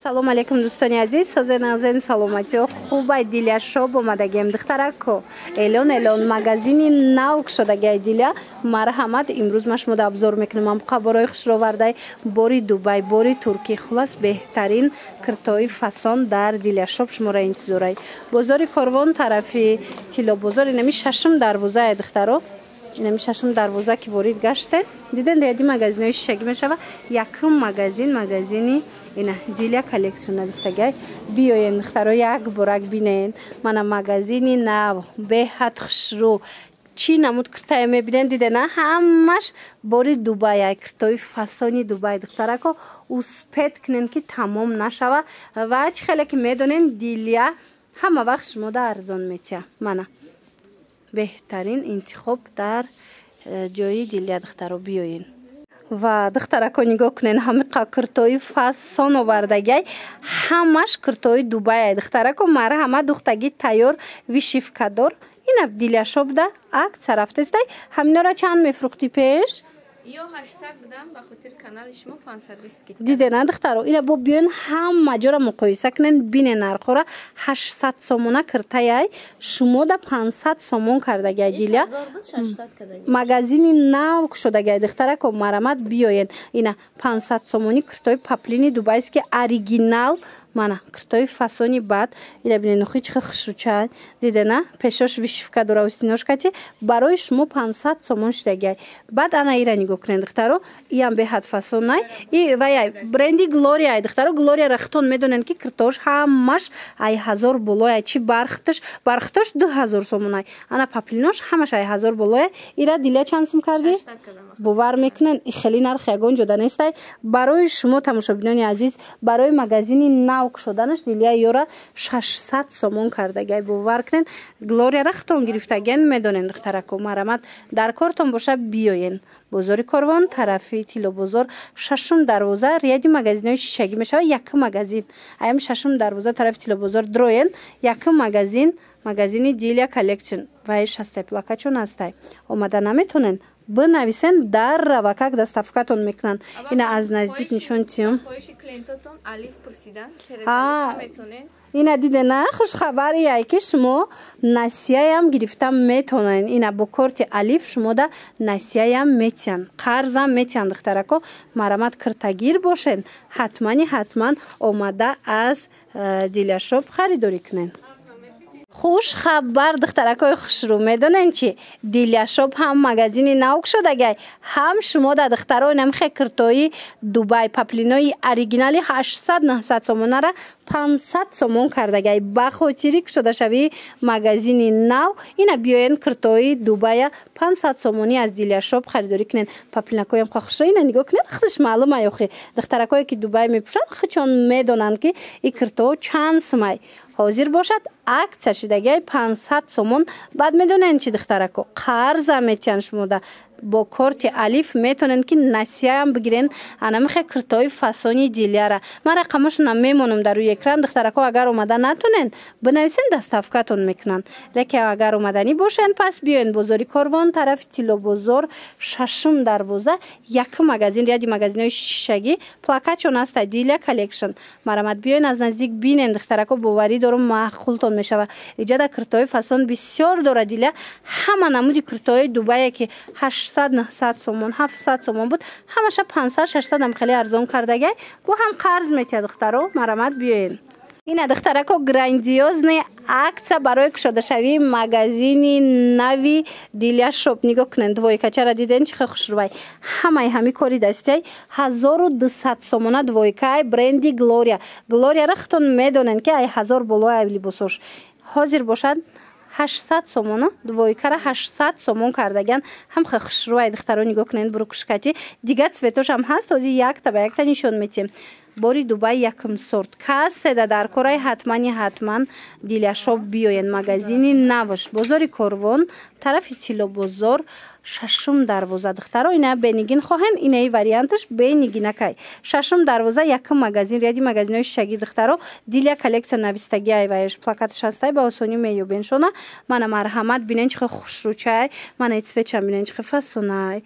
Салом алейкум, дӯстони азиз, созен, азен, саломатиё, хубай? Дилия Шоп омадагием, духтарако. Эълон, эълон, магазини нав кушодагиай Дилия. Марҳамат, имрӯз ма шумода обзор мекунем. Амқа борои хушровардай, бори Дубай, бори Туркӣ, хулас, беҳтарин киртои фасон дар Дилия Шоп шуморо интизорай. Бозори Корвон, тарафи Тиллобозор, инами шашум дарвозае, духтаро. Инами шашум дарвоза ки ворид гаште, диден, ряди магазинои шишагӣ мешава. Якум магазин, магазини ина Дилия Коллекшн навистагай. Биёен, духтаро, як борак бинен. Мана магазини нав, беҳад хушрӯ. Чӣ намуд киртая мебинен, дидена, ҳамаш бори Дубай, киртои фасони Дубай. Духтарако, успеть кунен, ки тамом нашава. Ва чӣ хеле ки медонен, Дилия ҳама вақт шумода арзон метия. Мана беҳтарин интихоб дар ҷои Дилия, духтаро, биёен. Ва, духтарако, нигоҳ кунен, ҳамиқа киртои фасон овардагиай, ҳамаш киртои Дубай. Духтарако, марҳама, духтагӣ тайёр, вышивкадор. Ина Дилия Шопда акция рафтестай. Ҳаминора чанд мефурӯхтӣ пеш? Ё 800 будам, ба хотири канали шумо 520 скидка. Дидена, духтаро, ина бо биён, ҳама ҷора муқоиса кунен, бинен нархора. 800 сомона киртаяй, шумода 500 сомон кардагиай Дилия. Магазини нав кушодагиай, духтарако, марамат, биёен. Ина 500 сомони киртои поплини дубайский оригинал. Мана киртои фасони бад, ина бинен, охи чӣ хушрӯча, дидена, пешош вышивка дора, устиношкати барои шумо 500 сомон шудагиай. Баъд ана ира нигоҳ кунен, духтаро, иам беҳад фасонай и ваяй бренди Глория. Духтаро, Глорияра хитон медонен, ки киртош ҳамаш ай 1000 болояй. Чи бархташ, бархтош 2000 сомонай, ана поплинош ҳамаш ай 1000 болояй. Ира, Дилия, чанд сум кардӣ? Бовар мекунен, хеле нарх ягон ҷода нестай. Барои шумо, тамошобинони азиз, барои магазини нав кушоданаш Дилия ёра 600 сомон кардагай. Бовар кунен, Глорияра хитон гирифтаген, медонен, духтарако. Марамат, дар кортон боша, биёен. Бозори Корвон, тарафи Тиллобозор, шашум дарвоза, ряди магазинои шишагӣ мешавад. Якум магазин аями шашум дарвоза, тарафи Тиллобозор дроен, якум магазин, магазини Дилия Коллекшн. Вай шастай, плакачон ҳастай. Омада наметонен, бинависен, дар равакак доставкатон мекунанд. Ина аз наздик нишон тиём. Ина дидена, хушхабарияй, ки шумо насияям гирифта метавонед. Ина бо корти Алиф шумода насияям метиҳанд, қарзам метиҳанд. Духтарако, марамат, киртагир бошен, ҳатмани ҳатман омада аз Дилия Шоп харидорӣ кунед. Хушхабар, духтаракои хушрӯ, медонен чи? Дилия Шоп ҳам магазини нав кушодагай, ҳам шумо да, духтаро, намхе киртои Дубай, поплинои оригинали 800-900 сомонара 500 сомон кардагай ба хотири кушодашавии магазини нав. Ина биёен, киртои Дубая 500 сомонӣ аз Дилия Шоп харидорӣ кунен. Поплинакоям хушрӯ, ина нигоҳ кунен, худаш маълум ай. Охи, духтаракое ки Дубай мепӯшанд, худшон медонанд, ки и киртоҳо чанд сумай. Ҳозир бошад, акция шидагиай, 500 сомон. Баъд медонед чи, духтарако? Қарза метиҳанд шумода, бо корти Алиф метавонед, ки насияам бигирен. Анамихе киртои фасони Дилияра ман рақамошонам мемонам дар рӯи экран. Духтарако, агар омада натонен, бинависен, доставкатон мекунанд. Лекин агар омаданӣ бошен, пас биёен бозори Корвон, тарафи Тиллобозор, шашум дарвоза, якум магазин, ряди магазинои шишагӣ, плакатшон аста, Дилия Коллекшн. Марамат, биёен, аз наздик бинен, духтарако, боварӣ дорум, маъқултон мешавад. Иҷада киртои фасон бисёр дорад Дилия. Ҳама намуди киртои Дубае, ки 800, 900 сомон, 700 сомон буд, ҳамаша 500, 600 ам хеле арзон кардагай. Бо ҳам қарз метиҳад. Духтаро, марамат, биёен. Ина, духтарако, грандиозный акция барои кушодашавии магазини нави Дилия Шоп. Нигоҳ кунед, двойкачара диден, чӣ хел хушрӯвай? Ҳамаи ҳами кори дастиай, 1200 сомона двойкаи бренди Глория. Глорияра худтон медонед, ки ай 1000 болои либосош. Ҳозир бошад, 800 сомону двойкара 800 сомон кардаган. Ҳам хушрӯвай, духтаро, нигоҳ кунед, брюкашкати дигар цветошам ҳаст, ҳозир якта ба якта нишон метиҳем. Бори Дубай, якум сорт. Каседа дар кораи, ҳатмани ҳатман Дилия Шоп биёен. Магазини навш, бозори Корвон, тарафи Тиллобозор, шашум дарвоза. Духтаро, ина бенигин хоҳен, инаи варианташ бенигинакай. Шашум дарвоза, якум магазин, ряди магазинои шишагӣ, духтаро, Дилия Коллекция навистагиай, ваяш плакаташ ҳастай, ба осонӣ меёбен шона. Мана, марҳамат, бинен, чӣ хел хушрӯчай. Мана цветчам бинен, чӣ хел фасонай.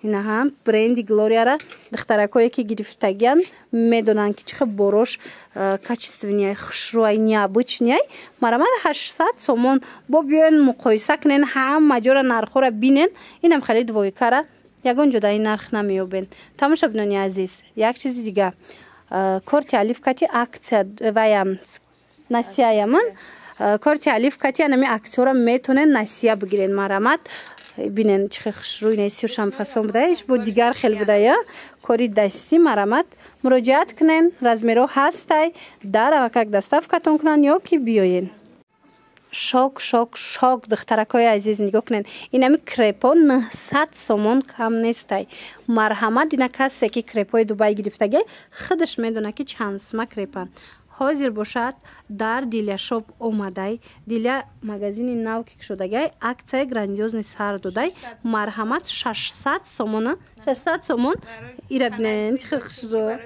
Инаҳа бренди Глорияра духтаракое ки гирифтагиян, медонанд, ки чӣ хел борош качественный ай, хушрӯай, необычный ай. Марамад, 800 сомон. Бо биёен, муқоиса кунен, ҳама ҷора нархҳоро бинен. Инам хеле двойка ра ягон ҷо дар ин нарх намеёбен. Тамошобинони азиз, як чизи дига: корти Алиф кати акция ваям насияяман. Корти Алиф кати анами аксияро метонен насия бигирен. Марамат, бинен, чӣ хел хушрӯй несиёшам, фасон буда, иш бо дигар хел буда я кори дастӣ. Марамат, муроҷиат кунен, размер о ҳастай. Дар авакак доставка тон кунанд ё ки биёен. Шок, шок, шок! Духтаракҳои азиз, нигоҳ кунед, инами крепо 900 сомон кам нестай. Марҳамат, ина касе ки крепои Дубай гирифтагай, худаш медонад, ки чанд сима крепанд. Ҳозир бошад, дар Диля Шоп омадай. Диля магазини нав ки шудагай, аксияи грандиозный сар додай. Марҳамат, 600 сомона, 600 сомон. Ира бинен, чӣ хушрӯ!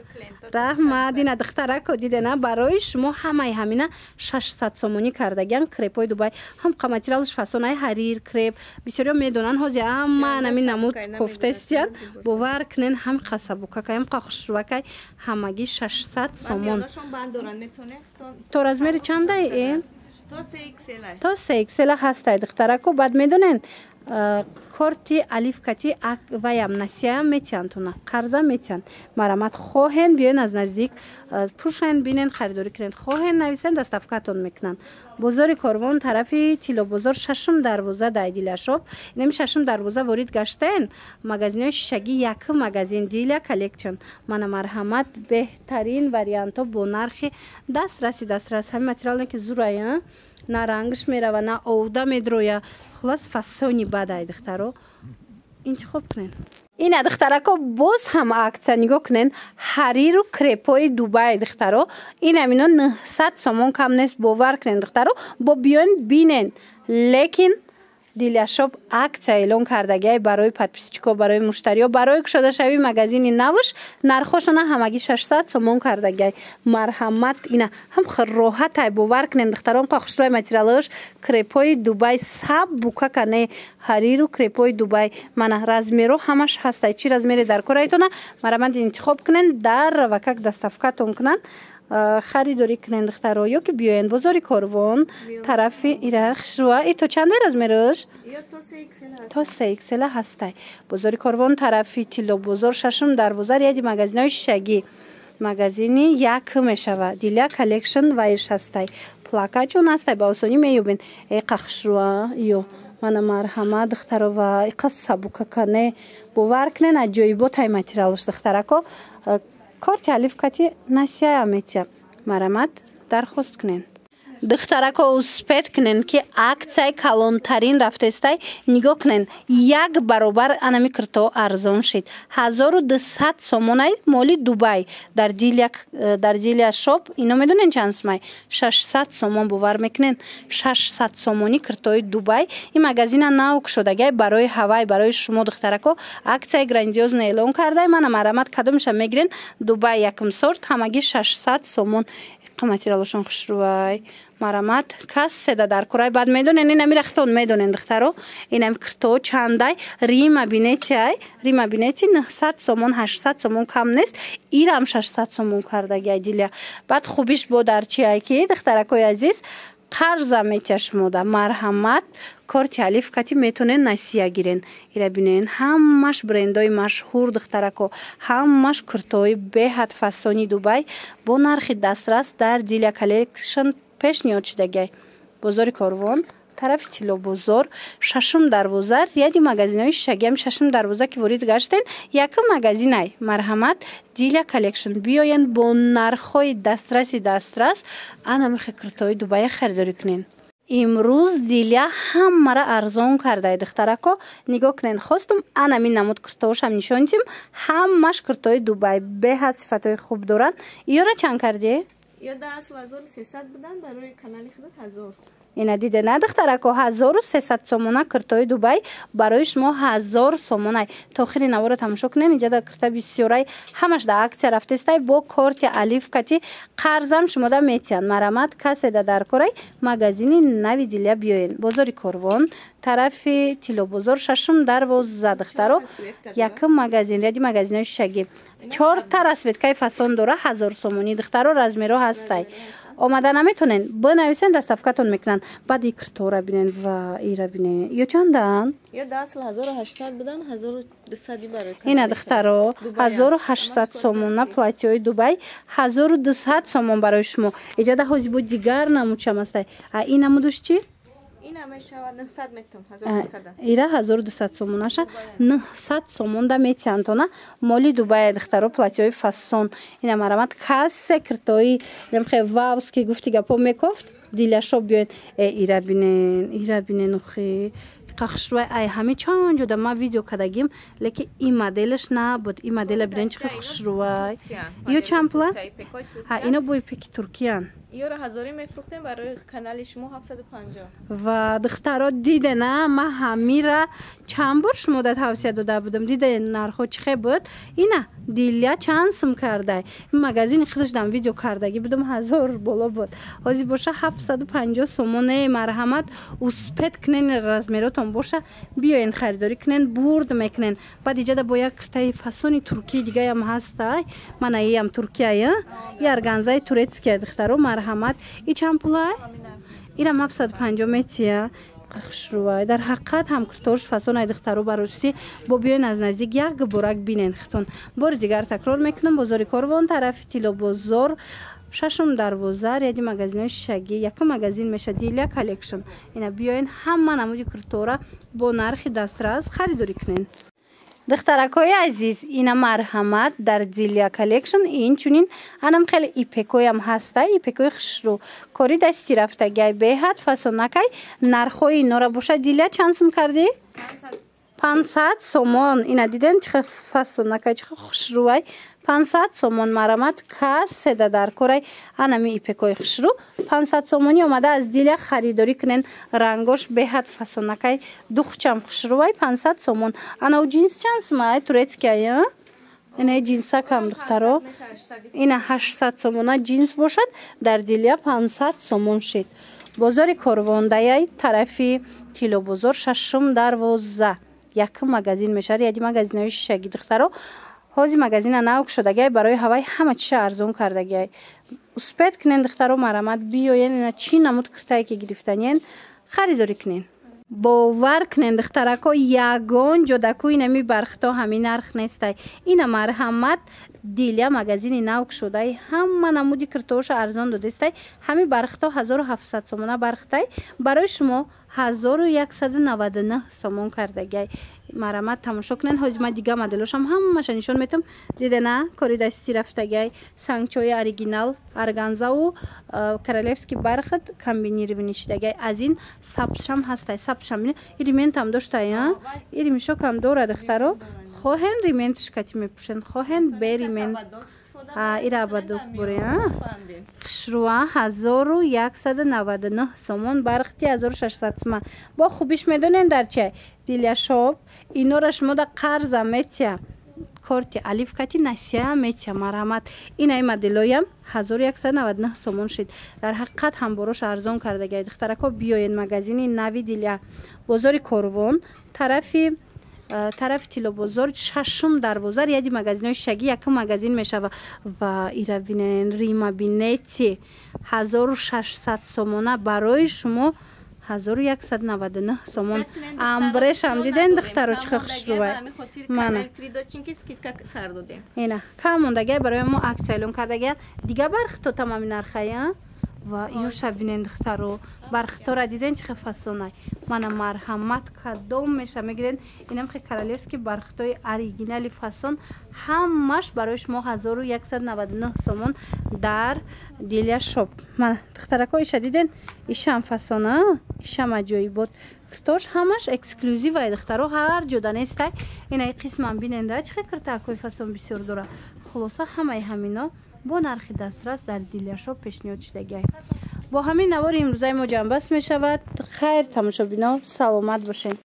Раҳмат. Ина, духтарако, дидена, барои шумо ҳамаи ҳамина 600 сомонӣ кардагиан. Крепои Дубай ҳам материалаш фасонаи ҳарир, креп бисёриё медонанд. Ҳозир ҳама нами намуд кофтаистиян. Бовар кунен, ҳам қасабукакай, ҳам хушрӯакай, ҳамагӣ 600 сомон. То размер и чандай э? То се иксела ҳастай, духтарако. Баъд медонен, корти Алиф кати ваям насияам метиҳанд, туна қарза метиҳанд. Марамат, хоҳен, биёен, аз наздик пӯшен, бинен, харидорӣ кунед. Хоҳен, нависен, доставка тон мекунанд. Бозори Корвон, тарафи Тиллобозор, шашум дарвоза дай Диля Шоп. Инами шашум дарвоза ворид гаштаен, магазинҳои шишагӣ, якум магазин Диля Коллекшн. Мана, марҳамат, беҳтарин вариантҳо бо нархи дастраси дастрас. Ҳамин материалне ки зурая, на рангш мерава, на овда медроя. Хулас, фасони бадай, духтаро, интихоб кунед. Ина, духтарако, боз ҳам аксия. Нигоҳ кунед, ҳариру крепои Дубай, духтаро, инамино 900 сомон кам нест. Бовар кунед, духтаро, бо биёен, бинен. Лекин Диляшоп аксия эълон кардагиай барои подписчик о, барои муштариё, барои кушодашавии магазини навш. Нархошона ҳамагӣ 600 сомон кардагиай. Марҳамат, ина ҳам роҳатай. Бовар кунед, духтарон, хушрӯи материалош, крепои Дубай саббукакане, ҳариру крепои Дубай. Мана, размер о ҳамаш ҳастай. Чӣ размер е дар корайтона, марҳамат, интихоб кунед, дар вакак доставка тон кунанд. Харидорӣ кунед, духтаро, ё ки биёен бозори Корвон, тарафи ира хушрӯа. И то чанде размер аш? То се иксела ҳастай. Бозори Корвон, тарафи Тиллобозор, шашум дарвоза, ряди магазинҳои шишагӣ, магазини як мешавад Диля Коллекшн. Вайш ҳастай, плакачон ҳастай, ба осонӣ меёбен. Э, қахшрӯа ё! Мана, марҳамат, духтаро, ва иқа сабукакане. Бовар кунен, аҷоиботай материалш, духтарако. Корти Алиф кати насияя метия. Марамат, дархост кунен. Духтарако, успеть кунен, ки аксияи калонтарин рафтестай. Нигоҳ кунен, як баробар анами кирто арзон шид, 1200 сомонай. Моли Дубай дар Диля Шоп ино медонен чанд сумай? 600 сомон. Бовар мекунен, 600 сомонӣ киртои Дубай. Ин магазина нав кушодагай, барои ҳавай, барои шумо, духтарако, аксияи грандиозно эълон кардай. Мана, марамат, кадомеша мегирен? Дубай якум сорт, ҳамагӣ 600 сомон. Материалошон хушрӯай. Марамат, кас седа дар курай. Баъд медонен, инами рахтон медонен, духтаро, инами кирто чандай? Рима бинетиай, Рима бинети, 900 сомон, 800 сомон кам нест. Ирам 600 сомон кардагиай Диля. Баъд хубиш бо дар чиай, ки, духтаракои азиз, қарза метия шумода. Марҳамат, корти Алиф кати метонен насия гирен. Ира бинен, ҳамаш брендои машҳур, духтарако, ҳамаш куртои беҳад фасони Дубай бо нархи дастрас дар Диля Коллекшн пешниҳод шудагиай. Бозори Корвон, тарафи Тиллобозор, шашум дарвоза, ряди магазинҳои шишагиам. Шашум дарвоза ки ворид гаштен, якум магазинай. Марҳамат, Диля Коллекшн, биёен, бо нархҳои дастраси дастрас анамихе киртои Дубая харидорӣ кунен. Имрӯз Диля ҳамара арзон кардай, духтарако. Нигоҳ кунед, хостум анамин намуд киртоошам нишон дим. Ҳамаш киртои Дубай, беҳад сифатҳои хуб доранд. Иёра чанд кардӣ? Ё да асл 1300 будан, барои канали худат 1000. Ина диде на, духтарако, 1300 сомона киртои Дубай барои шумо 1000 сомонай. То охири наворо тамошо кунен. Инҷа кирта бисёрай, ҳамаш да акция рафтестай. Бо корти Алиф кати қарзам шумода метиҳанд. Марамат, касе да дар корай, магазини нави Дилия биёен. Бозори Корвон, тарафи Тиллобозор, шашум дарвоза, духтаро, якум магазин, ряди магазинои шишагӣ. Чорта расцветкаи фасон дора, 1000 сомонӣ, духтаро, размеро ҳастай. Омада наметонен, бинависен, доставкатон мекунанд. Баъд и киртора бинен ва ира бинен. Ё чандан? Ё да асл 1800 будан, 1200 барои. Ина, духтаро, 1800 сомона платьёи Дубай, 1200 сомон барои шумо. Иҷода ҳози бо дигар намудшам астай. А ин намудуш чӣ? Ина мешавад 900 метум, 1200. Ира 1200 сомонаша 900 сомон да метиҳанд. Моли Дубай, духтаро, платьёи фасон. Ина, марамат, касе киртои намхе вавски гуфти гапо мекофт, Дилия Шоп биёен. Э, ира бинен, ира бинен, ухи хушрӯй. Ай ҳами чанд ҷода ман видео кардагим, лекин ин моделаш набуд. Ин модела бинен, чӣ хушрӯвай. Ё чанд пула? Ино бо ипеки туркиян. Ёро ҳазорӣ мефурӯхтем, барои канали шумо 750. Ва, духтаро, диде на, ман ҳамира чанд бор шумо да тавсия дода будам. Диде, нархҳо чӣ хел буд? Ина Дилия чанд сум кардай? Магазини худаш дам видео кардагӣ будам, 1000 боло буд, ҳозир боша 750 сомоне. Марҳамат, успеть кунен, размеротон боша, биёен, харидорӣ кунен, бурд мекунен. Баъд иҷада бо як киртаи фасони туркии дигаям ҳастай. Мана, иам туркияя, и органзаи турецкия, духтаро, марҳамат. И чанд пулай? Ирам 750 метия. Хушрӯвай, дар ҳақиқат ҳам кирторш фасонай, духтаро, баростӣ. Бо биёен, аз наздик як борак бинен хитон. Бори дигар такрор мекунам: бозори Корвон, тарафи Тиллобозор, шашум дарвоза, ряди магазинҳои шишагӣ, якум магазин меша Дилия Коллекшн. Ина биёен, ҳама намуди киртора бо нархи дастрас харидорӣ кунен. Духтаракҳои азиз, ина, марҳамат, дар Дилия Коллекшн инчунин анам хеле ипекоям ҳаста. Ипекои хушрӯ, кори дасти рафтагиай, беҳад фасонакай. Нархҳои инора боша, Дилия, чанд сум кардӣ? 500 сомон. Ина диден, чӣ фасонакай, чӣ хушрӯвай, 500 сомон. Марамат, каседа дар корай, анами ипекои хушрӯ 500 сомонӣ, омада аз Дилия харидорӣ кунен. Рангош беҳад фасонакай, духчам хушрӯвай, 500 сомон. Анау ҷинс чанд сумай? Турецкияй, ина ҷинсакам, духтаро, ина 800 сомона ҷинс бошад, дар Дилия 500 сомон шид. Бозори Корвондаяй, тарафи Тиллобозор, шашум дарвоза, якум магазин мешавад, яди магазинҳои шишагӣ. Духтаро, ҳози магазина нав кушодагиай, барои ҳавай ҳама чиша арзон кардагиай. Успеть кунен, духтаро, марамат, биёен. Ина чӣ намуд киртае ки гирифтаниен, харидорӣ кунен. Бовар кунен, духтарако, ягон ҷодаку инами бархто ҳамин нарх нестай. Ина, марҳамат, Дилия магазини нав кушодаи, ҳама намуди киртооша арзон додестай. Ҳами бархто 1700 сомона бархтай, барои шумо 1199 сомон кардагиай. Марамат, тамошо кунен. Ҳозир ман дига моделошам ҳамаша нишон метам. Дидена, кори дасти рафтагиай, сангчои оригинал, органзаву королевский бархат комбинированный шидагиай. Аз ин сабзшам ҳастай, сабзшам и рементам доштай, и ремешокам дора. Духтаро, хоҳен, рементш кати мепӯшен, хоҳен, бе ремент. Ира абадук буре хушрӯа, 1199 сомон бархти 1600 сума. Бо хубиш медонен дар чай? Дилия Шоп инора шумо да қарза метия, корти Алиф кати насия метия. Марҳамат, инаи моделоям 1199 сомон шид. Дар ҳақиқат ҳам борош арзон кардагиай. Духтарако, биёен магазини нави Дилия, бозори Корвон, тарафи Тиллобозор, шашум дарвоза, ряди магазинҳои шишагӣ, якум магазин мешава. Ва ира бинен, Рима Бинети, 1600 сомона, барои шумо 1199 сомон. Амбрешам диден, духтаро, чӣ хушрӯвай. Мана ина кам мондагиай, барои мо акция эълон кардагия. Дига бархто тамоми нархая. Ва ёша бинен, духтаро, бархтора диден, чӣ хел фасонай. Мана, марҳамат, кадом меша мегирен. Инам хе королевский бархтои оригинали фасон, ҳамаш барои шумо 1199 сомон дар Дилия Шоп. Мана, духтарако, иша диден, ишам фасона, ишам аҷоибот. Киртош ҳамаш эксклюзивай, духтаро, ҳар ҷода нестай. Инаи қисмам биненда, чӣ хел киртаакҳои фасон бисёр дора. Хулоса, ҳамаи ҳамино бо нархи дастрас дар Дилия Шоп пешниҳод шудагиай. Бо ҳамин навори имрӯзаи мо ҷамъбаст мешавад. Хайр, тамошобино, саломат бошед.